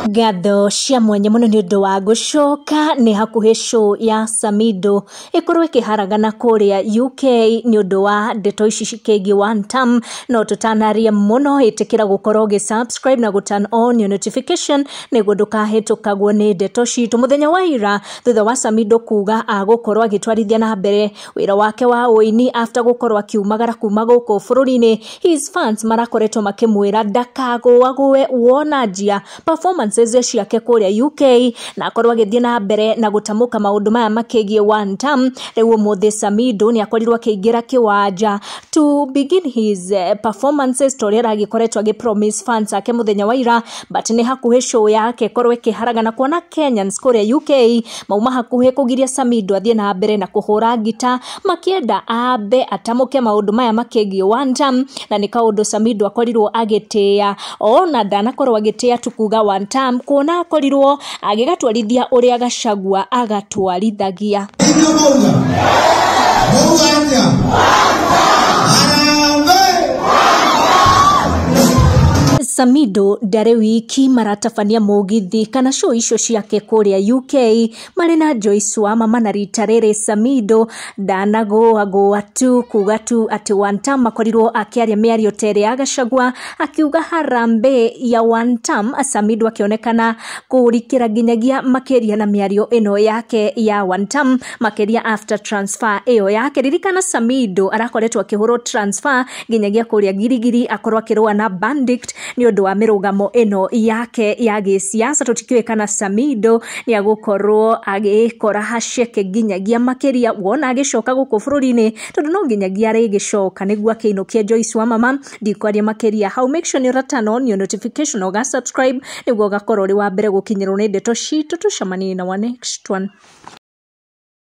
Ngatho cia mwanya mũno nĩ ũndũ wa gũcoka. Nĩ hakuhĩ show ya Samido ĩkorwo ĩkĩharagana kũrĩa UK nĩ ũndũ wa ndeto ici cikĩgiĩ one term. No tũtanaria mũno, ĩtĩkĩra gũkorwo ũgĩ subscribe na gũ turn on your notification nĩguo ndũkahĩtũkagwo nĩ ndeto citũ. Mũthenya wa ira, thutha wa Samido kuga agũkorwo agĩtwarithia na mbere wĩra wake wa ũini after gũkorwo akiumagara kuma gũkũ bũrũri-inĩ, his fans marakoretwo makĩmwĩra ndakagũagũe wona njia performances ciake kũrĩa UK na akorwo agĩthiĩ na mbere na gũtamũka maũndũ maya makĩgiĩ one term. Rĩu ũmũthĩ Samido nĩ akorirwo akĩingĩra kĩwanja to begin his performances ta ũrĩa aragĩkoretwo agĩ promise fans ake mũthenya wa ira, but nĩ hakuhĩ show yake ĩkorwo ĩkĩharagana kuona Kenyans kũrĩa UK mauma hakuhĩ kũgiria Samido athiĩ na mbere na kũhũra ngita, makĩenda ambe atamũke maũndũ maya makĩgiĩ one term, na nĩ kaũndũ Samido akorirwo agĩtĩĩa ona ndanakorwo agĩtĩĩa tu kuga one term, kuona akorirwo agĩgatwarithia ũrĩa Gachagua agatwarithagia. Ndio mauga. Mauga atĩa? Harambee! Samido ndarĩ wiki maratabania mũgithi kana show icio ciake kũrĩa UK marĩ na Joyce Wamama, na rita rĩrĩ Samido ndanagũagũa tu kuga tu atĩ one term, akorirwo akĩaria mĩario ta ĩrĩa ya Gachagua akiuga harambee ya one term. Samido akĩonekana kũrikĩra nginyagia makĩria na mĩario ĩno yake ya one term, makĩria after transfer ĩyo yake. Ririkana Samido arakoretwo akĩhũrwo transfer nginyagia kũrĩa Girigiri, akorwo akĩrũa na bandit nĩ ũndũ wa mĩrũgamo ĩno yake ya gĩsiasa. Tũtikĩũĩ kana Samido nĩ agũkorwo agĩkora haceke nginyagia makĩria wona agĩcoka gũkũ bũrũri-inĩ, tondũ no nginyagia arĩgĩcoka nĩguo akĩinũkie Joyce Wamama. Ndikwaria makĩria hau, make sure nĩ ũra turn on your notification, ũga subscribe nĩguo ũgakorwo ũrĩ wa mbere gũkinyĩrwo nĩ ndeto citũ. Tũcemanie na wa next one.